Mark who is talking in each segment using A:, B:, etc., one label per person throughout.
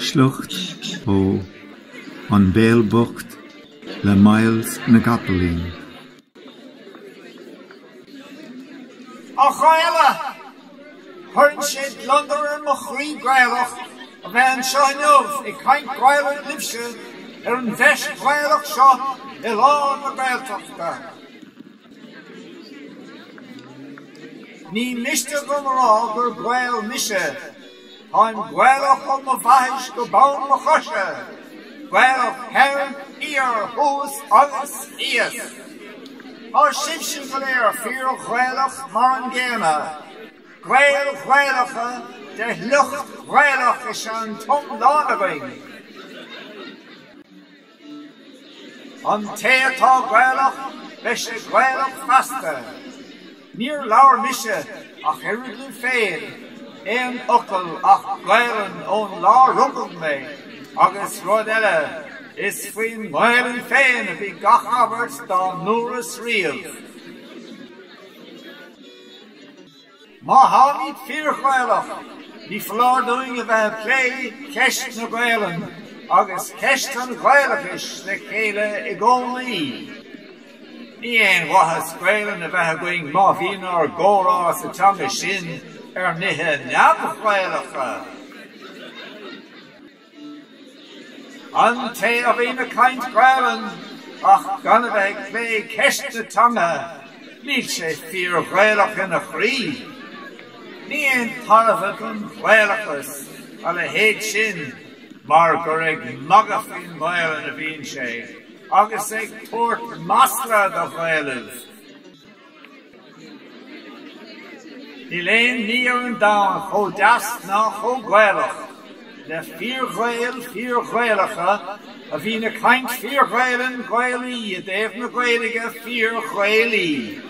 A: Sliocht ó An Béal Bocht le Myles na gCopaleen.
B: A Ghaela! Cuireann sé gliondar ar mo chroí Gaelach a bheith anseo inniu ag caint Gaelainn libhse ar an bhFeis Ghaelach seo i lár na Gaeltachta. Ní miste dom a rá gur Gael mise. Táim Gaelach ó mo bhaithis go bonn mo choise, Gaelach thoir, thiar, thuas agus thíos. Tá sibhse go léir fíor-Ghaelach mar an gcéanna. Gaeil Ghaelacha de shliocht Ghaelach is ea an t-iomlán againn. An té atá Gaelach, beidh sé Gaelach feasta. Níor labhair mise, ach oiread libh féin, aon fhocal ach Gaelainn ón lá rugadh mé, agus rud eile, is faoin nGaelainn féin a bhí gach abairt dá ndúras riamh. Má tháimid fíor-Ghaelach, ní foláir dúinn a bheith ag plé ceist na Gaelainne agus ceist an Ghaelachais le chéile i gcónaí. Ní aon mhaitheas Gaelainn a bheith againn má bhíonn ár gcomhrá sa teanga sin ar nithe neamh-Ghaelacha. An té a bhíonn ag caint Gaelainn ach gan a bheith ag plé ceist na teanga, níl sé fíor-Ghaelach ina chroí. Ní aon tairbhe don Ghaelachas a leithéid sin mar gur ag magadh faoin nGaelainn a bhíonn sé agus ag tabhairt masla do Ghaelaibh. Níl aon ní ar an domhan chomh deas ná chomh Gaelach le fíor-Ghaeil fíor-Ghaelacha a bhíonn ag caint fíor-Ghaelainn Ghaelaí i dtaobh na Gaeilge fíor-Ghaelaí.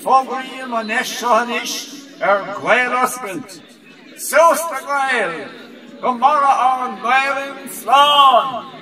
B: Fógraím an fheis seo anois ar Gael-oscailt. Suas le Gaeil! Go maire ár nGaelainn slán!